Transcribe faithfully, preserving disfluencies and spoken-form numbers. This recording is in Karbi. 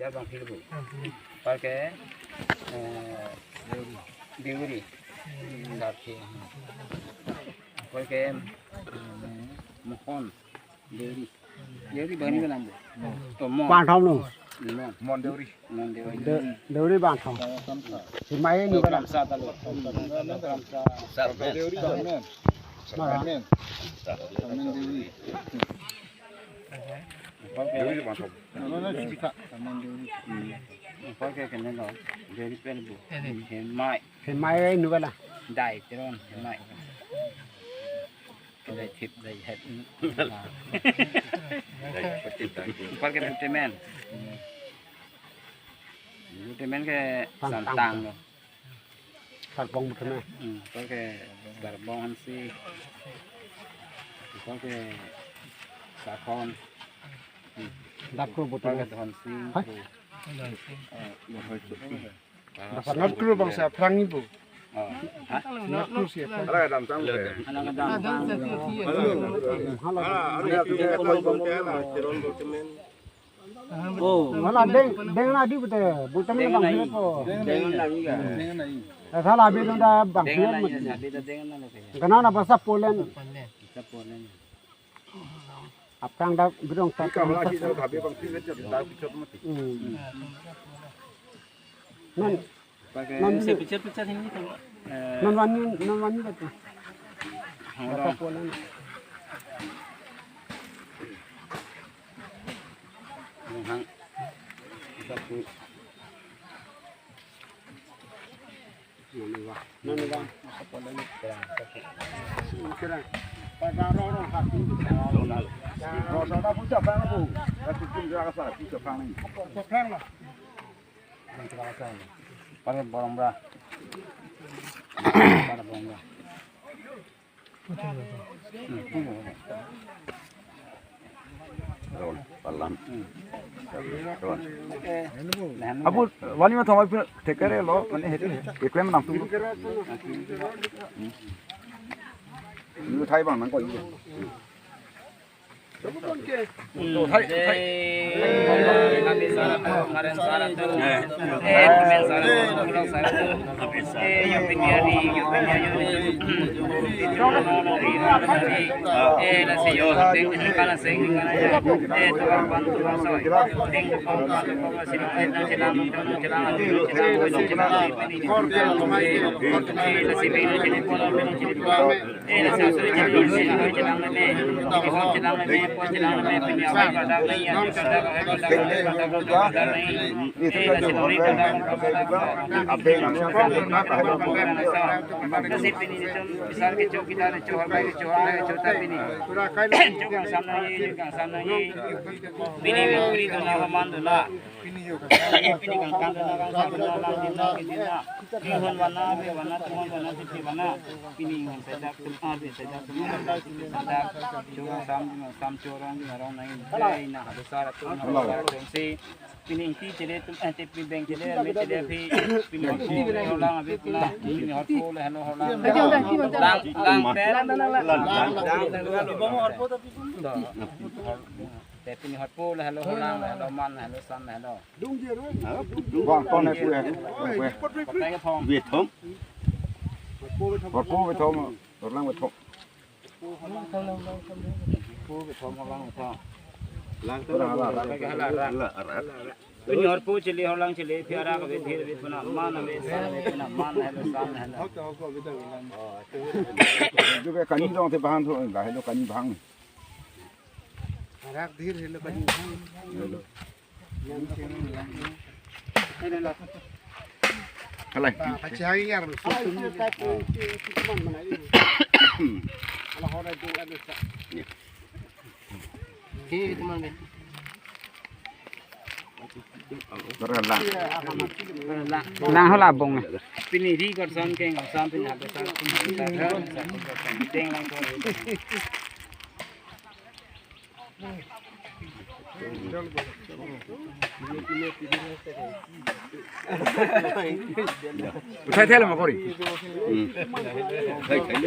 Dia bang philbu. Apar ke, eh, Deuri. Darki. Apar ke, mm, Mohon Deuri. Deuri bani ba nangbo. To Mon. Bangthom lo. Mon. Mon Deuri. Mon Deuri. De-, Deuri bangthom. Kamsa. Hemai nu ba nang. Kamsa ta lo. Kamsa. Deuri ba men. Mana? Men. Men Deuri. Deuri bangthom. No, no, no, sika. Men Deuri. Apar ke kene lo. Deuri pen bu. Hemai. Hemai nu ba la. Dai Teron, Hemai. Kedai thip dai het. Apar ke Butemen. Butemen ke Santang. Santang lo. Sarpong Butemen. Hmm, apar ke Darbong Hansi. Apar ke Sakhon. Hmm. Dapkur Butemen. Apar ke Dhonsi. Hai. Eh, Not kru bangsa aphrang ibu. Oh. Hah? Not kru si aphrang. Ala kedamtang ke. Ala kedamtang. Hala. Oh. Hala deng, deng na di bute, bute ni bang hirat po. Deng na di. Deng na di. Hala abi dong da bang hirat mati. Abi da deng na lo ke. Kana na basa polen. Basa polen. Aphrang da bidong ta. Kamla si da khabe bang si da da pichot mati. Hmm. Non. Pakai non se dulu. Pichot pichot ini kan. Eh, non wani, non wani kati. Hang. Apa dong. Pola na. Hang. Satu. Para borong bra. Para borong bra. Ron, palam. Ron. Abu, wani ma thomai pun tekare lo, mane hete, eklem nam tu. Ni thai bang nang ko. Thai, thai. Pini puri dona, roman dona. Pini kangkang dona, kangkang dona, lang dona, ke dona. Inghon vana, ave vana, tumon vana, siti vana. Pini inghon sejak, tum ave sejak, tumon ave sejak. Chorong sam, sam chorong, arong nai. Dei na, hadu sar, atum na, sar, atum si. Pini ingti chele, tum, eh, tepi beng chele, me chele, phi. Pini horpo, lang ave, pina. Pini horpo, le, helo, lang. Lang, lang, pe. Te pini horpo le helo, holang le helo, man le helo, san le helo. Bang ton hai pu hai. Patai kethom. Vithom. Horpo vithom. Horlang vithom. Horpo vithom, holang vithom. Lang to. Hala, hala, hala. Pini horpo chele, holang chele, phi arak ave, dhir ave, puna man ave, san ave, puna man le helo, san le helo. Juga kani dong te bahan tho, ga helo kani bang. Arak dhir helo kani bang. Helo. Yang sini yang ini. Ini lah. Halai. Pachihangi yar. Ala hora itu ada sa. Iya. Ini teman ben. Berala. Lang hala bong. Pini ri kor san keng kor san pini hade san pini hade san. Deng lang kor. Uthai thela ma kori. Hmm. Thai thai.